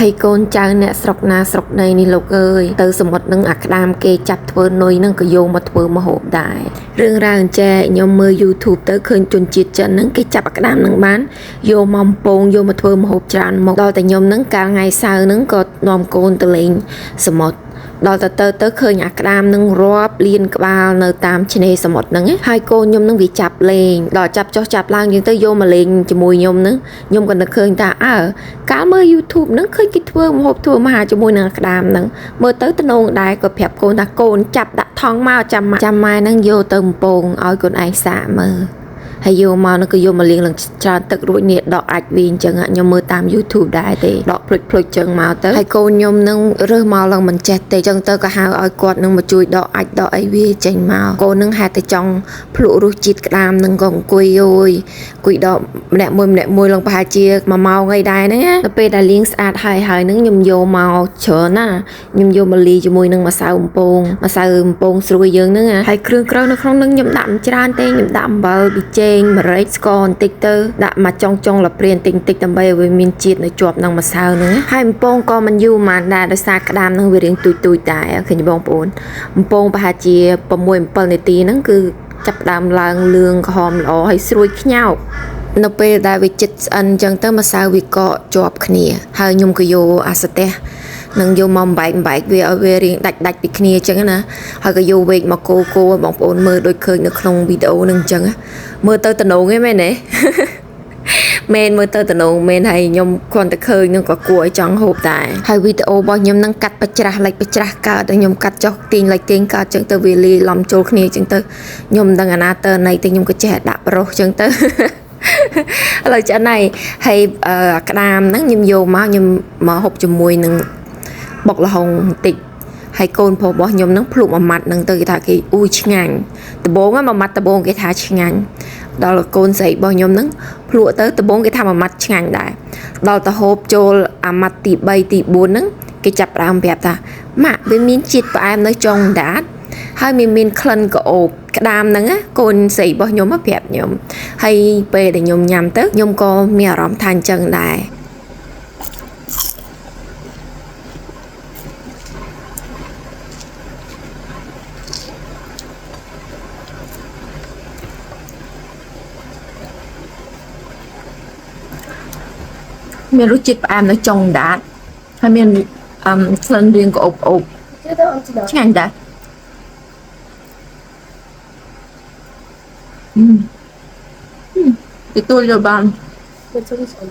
ហើយកូនចៅអ្នកស្រុកណាស្រុកណីនេះលោកអើយទៅសមុទ្រនឹងអាក្តាមគេចាប់ធ្វើនុយនឹងក៏យកមកធ្វើម្ហូបដែររឿងរ៉ាវអញ្ចេះខ្ញុំមើល YouTube ទៅឃើញជនជាតិចិនហ្នឹងគេចាប់អាក្តាមនឹងបានយកមកបំពងយកមកធ្វើម្ហូបច្រើនមុខដល់តែខ្ញុំហ្នឹងកាលថ្ងៃសៅរ៍ហ្នឹងក៏នាំកូនទៅលេងសមុទ្រដល់ទៅទៅទៅឃើញអាក្តាមនឹងរាប់លានក្បាលនៅតាមឆ្នេរសមុទ្រហ្នឹងណាហើយកូនខ្ញុំនឹងវាចាប់លេងដល់ចាប់ចុះចាប់ឡើងយើងទៅយកមកលេងជាមួយខ្ញុំហ្នឹងខ្ញុំក៏នឹកឃើញថាអើកាលមើល YouTube ហ្នឹងឃើញគេធ្វើម្ហូបធ្វើមហាជាមួយនឹងអាក្តាមហ្នឹងមើលទៅតំណងដែរក៏ប្រាប់កូនថាកូនចាប់ដាក់ថង់មកចាំម៉ាចាំម៉ែហ្នឹងយកទៅបំពងឲ្យកូនឯងសាកមើល ហើយយកមកនោះក៏យកមកលាងនឹងច្រើនទឹករួចនេះដកអាចវាអញ្ចឹងខ្ញុំមើលតាម YouTube ដែរទេដកភ្លុចភ្លុចចឹងមកទៅហើយកូនខ្ញុំនឹងរើសមកឡើងមិនចេះទេចឹងទៅក៏ហៅឲ្យគាត់នឹងមកជួយដកអាចដកអីវាចេញមកកូននឹងហេតុតែចង់ភ្លក់រសជាតិក្តាមនឹងក៏អង្គុយអូយអង្គុយដកម្នាក់មួយម្នាក់មួយឡើងប្រហែលជា1ម៉ោងអីដែរហ្នឹងណាដល់ពេលដែលលាងស្អាតហើយហើយហ្នឹងខ្ញុំយកមកច្រើនណាខ្ញុំយកមកលាយជាមួយនឹងម្សៅបំពងម្សៅបំពងស្រួយយើងហ្នឹងណាហើយគ្រឿងក្រៅនៅក្នុងហ្នឹងខ្ញុំដាក់មិនច្រើនទេខ្ញុំដាក់អំបិលប៊ីចេងម្រេចស្ករបន្តិចទៅដាក់មកចុងចុងលព្រានតិចតិចដើម្បីឲ្យវាមានជាតិនៅជាប់នឹងម្សៅហ្នឹងណាហើយបំពងក៏មិនយូរប៉ុន្មានដែរដោយសារក្តាមហ្នឹងវារាងទូចទូចដែរឃើញបងប្អូនបំពងប្រហែលជា6 7នាទីហ្នឹងគឺចាប់ផ្ដើមឡើងលឿងក្រហមល្អហើយស្រួយខ្ញោកនៅពេលដែលវាចិត្តស្អិនអញ្ចឹងទៅម្សៅវាកកជាប់គ្នាហើយខ្ញុំក៏យកអាសតេះនឹងយកមកបំបែកបំបែកវាឲ្យវារៀងដាច់ដាច់ពីគ្នាអញ្ចឹងណាហើយក៏យកវែកមកគោគោឲ្យបងប្អូនមើលដូចឃើញនៅក្នុងវីដេអូនឹងអញ្ចឹងណាមើលទៅតំណងឯងមែនទេ មែនមើលទៅតំណងមែនហើយខ្ញុំគ្រាន់តែឃើញនឹងក៏គួរឲ្យចង់ហូបដែរហើយវីដេអូរបស់ខ្ញុំនឹងកាត់បច្រាស់លិចបច្រាស់កើតហើយខ្ញុំកាត់ចុះទាញលិចទាញកើតចឹងទៅវាលាយឡំចូលគ្នាចឹងទៅខ្ញុំមិនដឹងអាណាទៅណីទៅខ្ញុំក៏ចេះដាក់ប្រុសចឹងទៅ ឥឡូវឆ្អិនហើយហើយអឺអាក្តាមហ្នឹងខ្ញុំយកមកខ្ញុំមកហូបជាមួយនឹងបុកល្ហុងបន្តិចហើយកូនប្រុសរបស់ខ្ញុំហ្នឹងភ្លុកមួយម៉ាត់ហ្នឹងទៅគេថាគេអ៊ូឆ្ងាញ់ដំបងហ្នឹងមួយម៉ាត់ដំបងគេថាឆ្ងាញ់ដល់កូនស្រីរបស់ខ្ញុំហ្នឹងភ្លក់ទៅដំបងគេថាមួយម៉ាត់ឆ្ងាញ់ដែរដល់ទៅហូបចូលអាម៉ាត់ទី3ទី4ហ្នឹងគេចាប់ផ្ដើមប្រាប់ថាម៉ាក់វាមានជាតិផ្អែមនៅចុងអណ្ដាតហើយមានមានក្លិនក្រអូបក្តាមហ្នឹងណាកូនស្រីរបស់ខ្ញុំមកប្រាប់ខ្ញុំហើយពេលដែលខ្ញុំញ៉ាំទៅខ្ញុំក៏មានអារម្មណ៍ថាអញ្ចឹងដែរ មានរសជាតិផ្អែមនៅចុងអណ្ដាតហើយមានអឹមក្លិនរាងក្រអូបក្រអូបឆ្ងាញ់ដែរអឺទទួលយកបាន Met zo'n